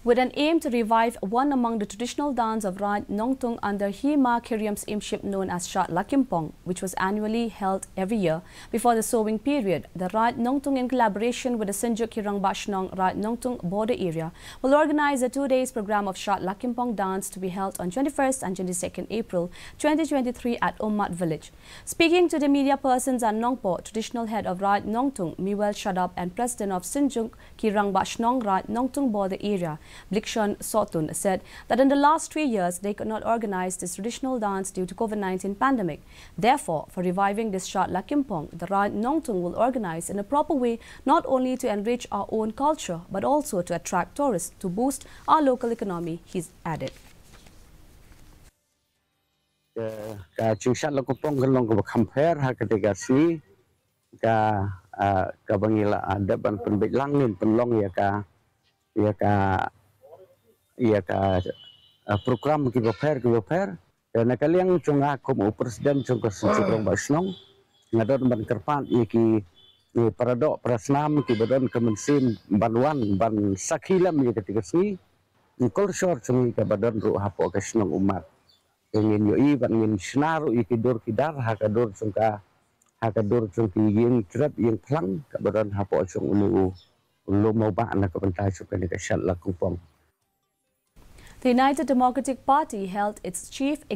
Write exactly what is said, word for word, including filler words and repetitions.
With an aim to revive one among the traditional dance of Raid Nongtung under Hima Khiriam's imship known as Shad Lakimpong, which was annually held every year before the sowing period, the Raid Nongtung, in collaboration with the Synjuk Kirangbah Shnong Raid Nongtung border area, will organize a two days program of Shad Lakimpong dance to be held on twenty-first and twenty-second April twenty twenty-three at Ummat village. Speaking to the media persons at Nongpoh, traditional head of Raid Nongtung, Miwel Shadap, and president of Synjuk Kirangbah Shnong Raid Nongtung border area, Blikshon Sotun, said that in the last three years they could not organize this traditional dance due to COVID nineteen pandemic. Therefore, for reviving this Shad Lakimpong, the Raid Nongtung will organize in a proper way not only to enrich our own culture but also to attract tourists to boost our local economy, he added. Ka jingshad Lakimpong ka long kaba kham pher ha kata ka sngi, ka, ah, kaba ngi la, ah, dep ban pynbeit lang ngin pynlong ïa ka, ïa ka, ïa ka, ah, program kiba pher kiba pher. Te na ka liang jong nga kum u president jong ka Synjuk Kirangbah Shnong, nga don ban kyrpad ïa ki, ki para doh para snam kiba don ka mynsiem ban wan ban sakhi lem ïa kata ka sngi. Ki culture jong ngi kaba don ruh hapoh ka shnong Ummat. Te ngin ïohi bad ngin shna ruh ïa ki dur ki dar ha ka dur jong ka, ha ka dur jong ki ïing jrep ïing phlang kaba don hapoh jong une u lum Mawbah na ka bynta jong kane ka Shad Lakimpong. The United Democratic Party held its chief